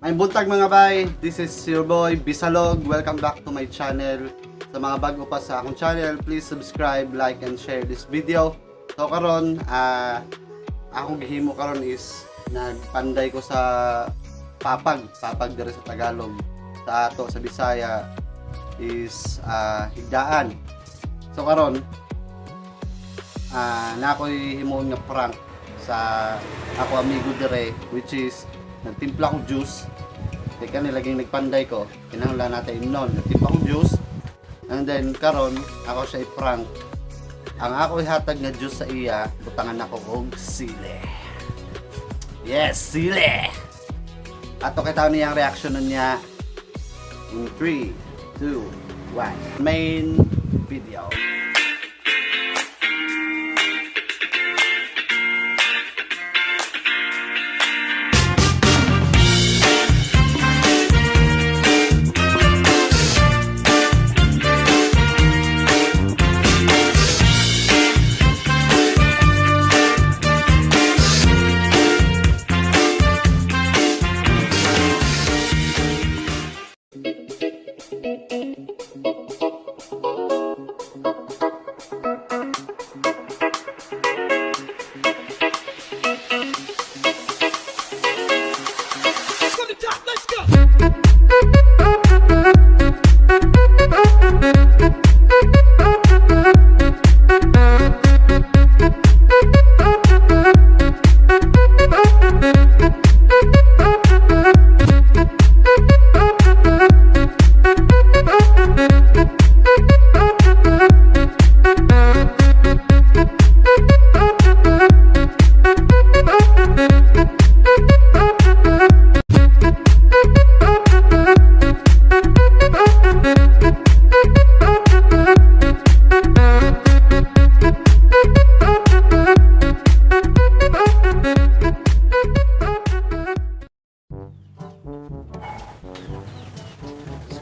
Maayong buntag, mga bay, this is your boy Bisalog. Welcome back to my channel. Sa mga bago pa sa akong channel, please subscribe, like, and share this video. So karon, akong gihimo karon is nagpanday ko sa papag, papag diri sa Tagalog. Sa ato sa Bisaya is higdaan. So karon, na ako'y himuon nga prank sa ako amigo dire, which is nagtimpla ko juice kay kani laging nagpanday ko, kinahanglan natin imnon. Nagtimpla ko juice and then karon ako siya i-prank. Ang ako ihatag nga juice sa iya, butangan ako og sili. Yes, sili. Ato kay tao niya ang reaction nun niya in 3, 2, 1, main video.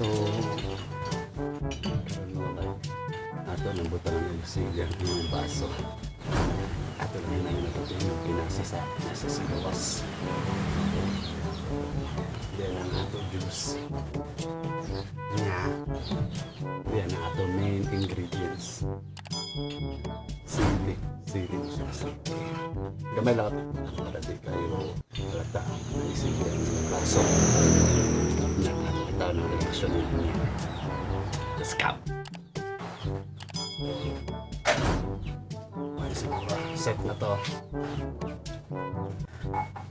So, karon, mga bay, ato nang butangan ng sili ang iyong baso. Ato lang nang natutunan kinasa sa gawas. Then ang ato juice. Nga. Yan ang ato main ingredients. Sili. Sili mo siya sili. Gamay lang ito. Para di kayo halata may sili ang baso. Na ato kita ng reaction niya. Let's go! Okay, siguro set na to.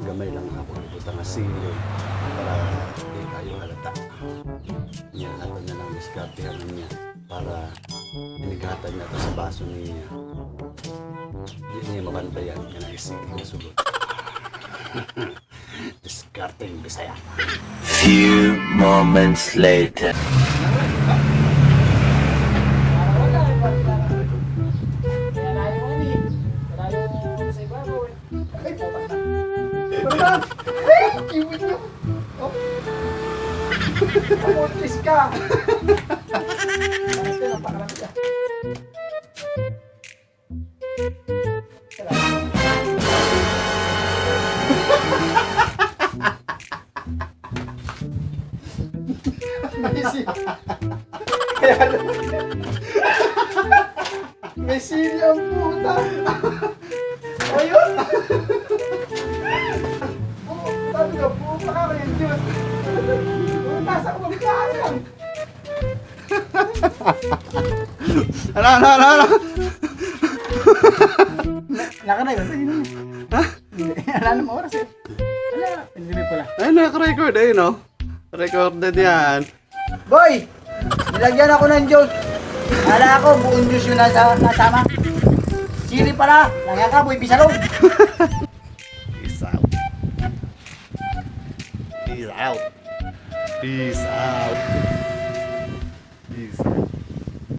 Gamay lang ako ibutang nga sili para di kayo halata. Niya ato na lang diskartehan niya para inighatan niya to sa baso niya. Di niya mabantayan nga naisili nga sulod. Diskarteng Bisaya. Few moments later. Wala, wala. Kaya layo ano eh. Layo sa ibabaw eh. Ay, puta na. Wala! Ay, kiwit nyo! Oh. Kamuntis ka! Ito, napakalamig ah. Tara. May sili. Kaya may sili ang puta. Ayun! Oh, sabi ko, puta ka rin, Diyos. Nasa ko magkakasang. Ano, ano, ano, ano? Naka na yun. Ha? Hindi. Wala namang oras eh. Wala. Hindi may pala. Ay, naka-record eh, no? Recorded yan. Boy! Nilagyan ako ng juice. Kala ko, buong juice yung nasama. Sili pala. Langya ka, boy. Bisalog. Peace out. Peace out. Peace